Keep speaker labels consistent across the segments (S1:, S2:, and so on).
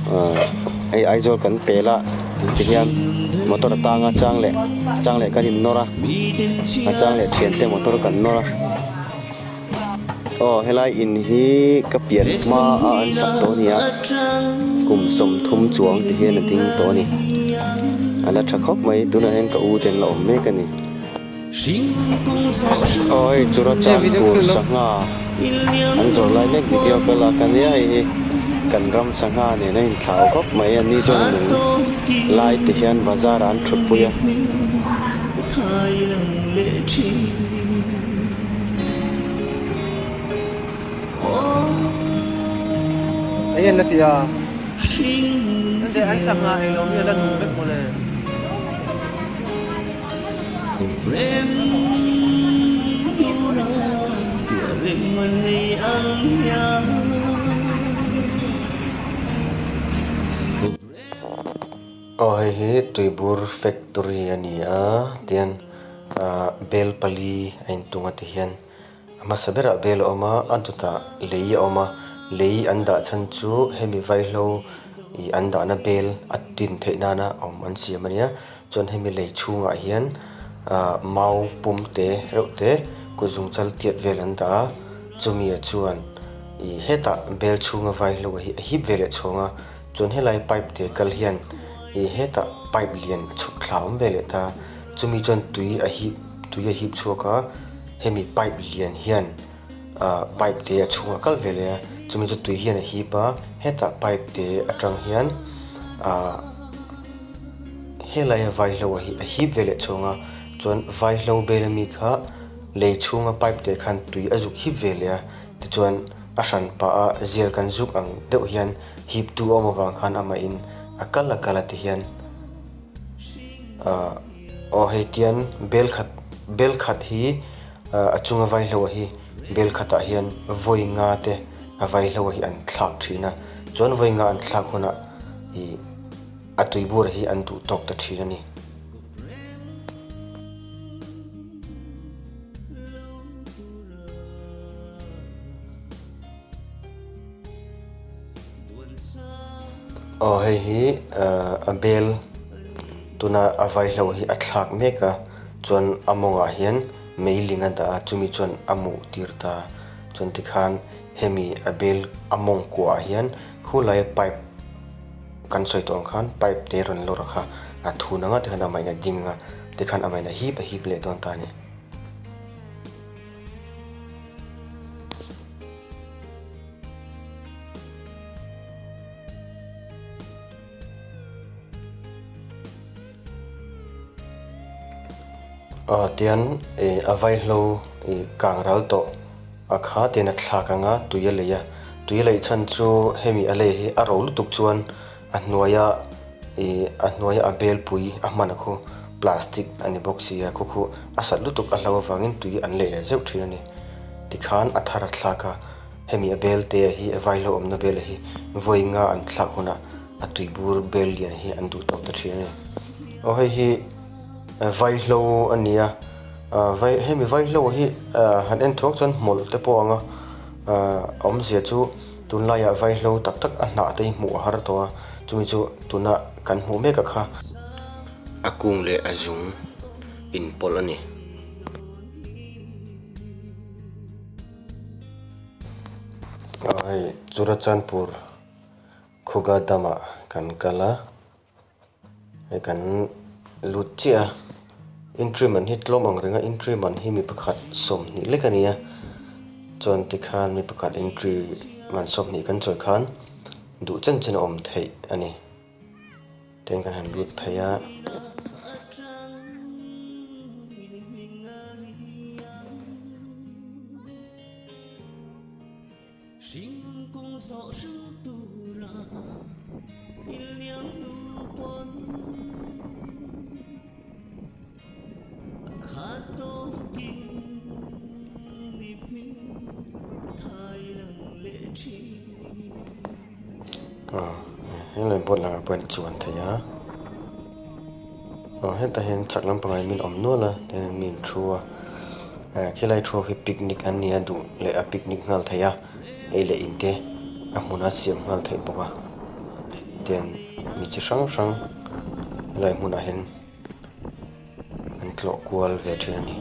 S1: Hei Aizawl kan pel a ti hian motor a tang a chang leh chang leh kan in nawr a a chang leh thian te motor kan nawr a aw helai in hi ka pian hma a an sak tawh a ni a kum sawmthum chuang ti hian a ding tawh a ni a la tha khawp mai tunah hian ka u te an la awm mek a ni. Aw hei Churachandpur sangha an zawrh lai mek video ka lak a nia hei hi kan ram sangha nen a inthlau khawp mai a ni chuan a nung lai ti hian bazar ah an thut pui a.
S2: Eng an la ti a? An sangha ei lo hi a la nung vek mawle.
S1: Aw hei hi tuibur factory a ni a tian ah bel pali a intung a ti hian a hmasa berah bel a awm a a dawtah lei a awm a lei an dah chhan chu hemi vaihlo ih an dahna bel a tin theih nana awm an siam a nia. Chuan hemi lei chhungah hian ah mau pum te reuh te kut zung chal tiat vel an dah a chumi ah chuan ih hetah bel chhunga vaihlo hi a hip ve leh chhawng a chuan helai pipe te kal hian ih hetah pipe lian a chhuk thla awm ve leh ta chumi chuan tui a hip tui a hip chhuak a hemi pipe lian hian ah pipe te a chhungah kal ve leh a chumi chu tui hian a hip a hetah pipe te atang hian ah. Helai a vaihlo hi a hip ve leh chhawng a chuan vaihlo bel ami kha lei chhunga pipe te khan tui a zuk hip ve leh a tichuan a hran pah a zial kan zuk ang deuh hian hip tu a awm avang khan amah in a kal a kal a ti hian ahh aw hei tian bel khat bel khat hi ahh a chunga vaihlo hi bel khatah hian vawi nga te a vaihlo hi an thlak thin a chuan vawi nga an thlak hunah ih. A tuibur hi an duh tawk ta thin a ni. Aw hei hi a bel tuna a vaihlo hi a thlak mek a chuan a mawngah hian meiling a dah a chumi chuan a muh tir ta chuan tikhan hemi a bel a mawng kuahah hian khulai pipe. Kan sawi tawh ang khan pipe te rawn lawr kha a thun anga tikhan a main a ding anga tikhan a main a hip a hip leh dawn ta a ni. Aw tian ih a vaihlo ih kang ral tawh a kha tian a thlak anga tui a lei a tui a leih chhan chu hemi a lei hi a ro lutuk chuan a hnuaia ih a hnuaia a bel pui a hman a khu plastic a ni bawk si a khu khu a sat lutuk a hlo avangin tui an leih leh zeuh thin a ni tikhan a thar a thlak a hemi a bel te hi a vaihlo awmna bel hi vawi nga an thlak hunah a tui bur bel lian hi an duh tawk ta thin a ni aw hei hi vaihlo a ni a ah vai hemi vaihlo hi ah han en thuak chuan hmawlh te pawh a ang a ah awmzia chu tunlaiah vaihlo tak tak a hnah te hi hmuh a har tawh a chumi chu tuna kan hmuh mek a kha a kung leh a zung inpawlh a ni. Aw hei Churachandpur. Khuga damah kan kal a, hei kan lut chiah a, entry man hi tlawm ang reng a, entry man hi mi pakhat sawmhnih lek a ni a, chuan tikhan mi pakhat entry man sawmhnih kan chawi khan duh chen chen a awm theih a ni. Tin kan han lut phei a. Helai board lakah pawh hian chuan theih a aw hetah hian chak lampangah hian min awm nual a tihian mi an thu a eh khilai thu hi picnic an ni a duh leh a picnic nghal theih a ei leh in te a hmun a siam nghal theih bawk a. Tian mi chi hrang hrang helai hmunah hian an tlawh kual ve thin a ni.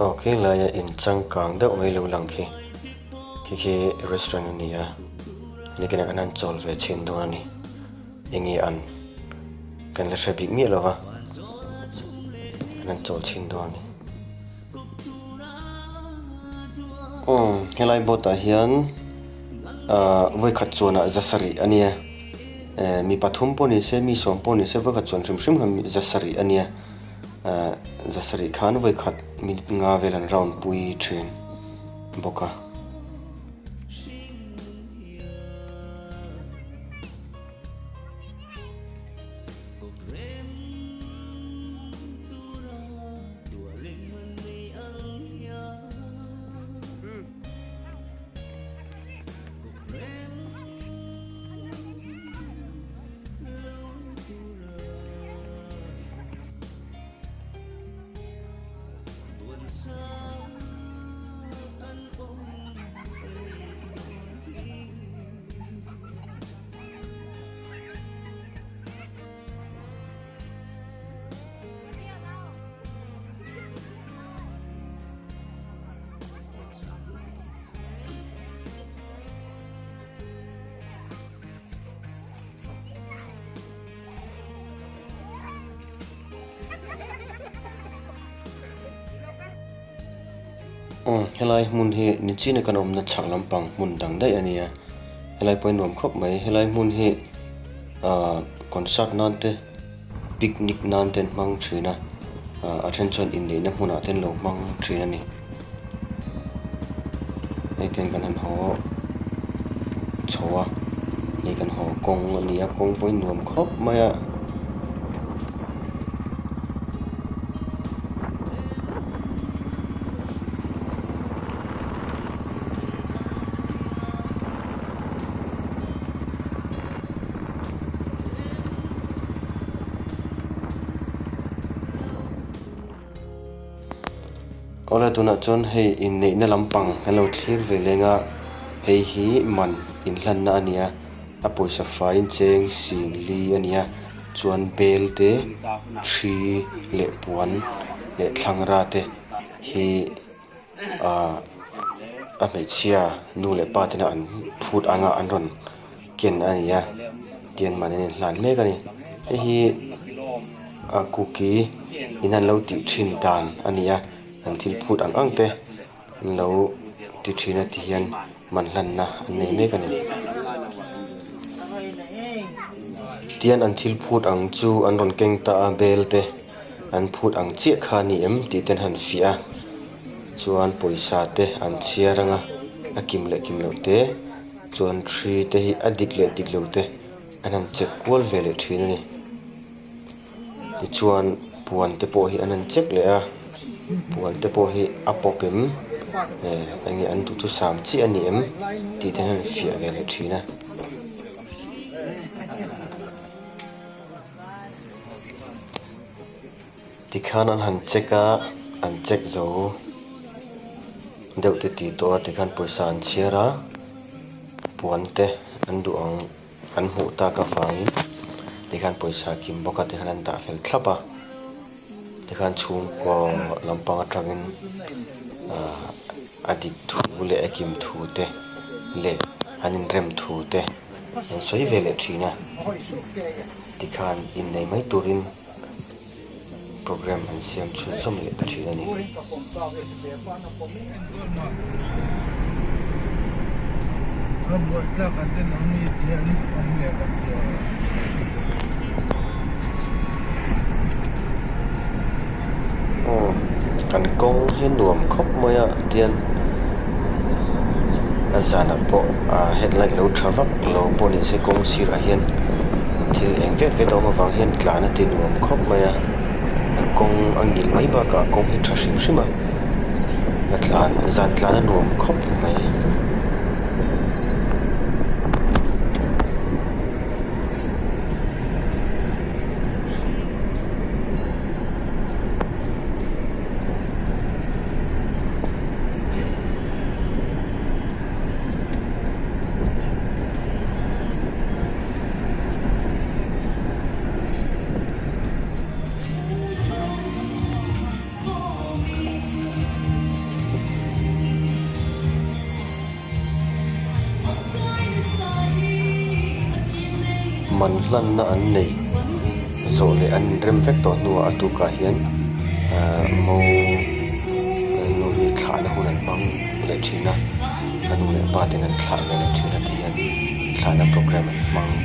S1: Aw khi laia in changkang deuh mai lo lang khi khi khi restaurant a ni a nikin ah khan an chawl ve chhin dawn a ni eng nge an kan la hre bik miah lo va kan han chawl chhin dawn a ni. Umm helai boat ah hian ahh vawikhat chuanah za sarih a nia eh mi pathum pawh ni se mi sawm pawh ni se vawikhat chuan hrim hrim khan za sarih a nia eh za sarih khan vawikhat minute nga vel an round pui thin bawk a. Aw helai hmun hi nichina kan awmna chhak lampang hmun dang daih a nia helai pawh hi nuam khawp mai helai hmun hi ahh concert nan te picnic nan te an hmang thin a ah a then chuan inneihna hmunah te an lo hmang thin a ni hei ten kan han haw chho a hei kan haw kawng a ni a kawng pawh hi nuam khawp mai a. Awle tunah chuan hei inneihna lampang kan lo thlir ve leng a hei hi man inhlanna a ni a a pawisa faiin cheng sing li a ni a chuan bel te thi leh puan leh thlangra te hi ahh a hmeichhia nu leh pa tena an phut anga an rawn ken a ni a tian man an inhlan mek a ni hei hi a cookie in an lo tih thin dan a ni a an thil phut ang ang te an lo ti thin a ti hian man hlanna an nei mek a ni tian an thil phut ang chu an rawn keng ta a bel te an phut ang chiah kha a ni em tih te an han fiah a chuan pawisa te an chhiar ang a a kim leh kim loh te chuan thi te hi a dik leh dik lo te an han check kual ve leh thin a ni tichuan puan te pawh hi an han check leh a puan te pawh hi a pawp em eh eng nge an duhthusam chiah a ni em tih te an han fiah ve leh thin a. Tikhan an han check a an check zo deuh te tih tawh a tikhan pawisa an chhiar a puan te an duh ang an hmuh tak avangin tikhan pawisa kim bawk a tikhan an dah fel thlap a tikhan chhungkaw lampang atangin ahh a dik thu leh a kim thu te leh an inrem thu te an sawi ve leh thin a tikhan innei mai turin. Program an siam chhunzawm leh ta thin a ni. Aw kan kawng hi nuam khawp mai a tian a zanah pawh headlight lo tha vak lo pawh ni se kawng sirah hian. Thil eng vet vet a awm avang hian tlan a ti nuam khawp mai a, a kawng a ngil mai bakah a kawng hi tha hrim hrim a, a tlan zan tlan a nuam khawp mai. Man hlanna an neih zawh leh an inrem vek tawh hnuah a tukah hian ahh mo nu hi thlahna hun an hmang leh thin a. A nu leh pa ten an thlah ve leh thin a ti hian thlahna programme an hmang.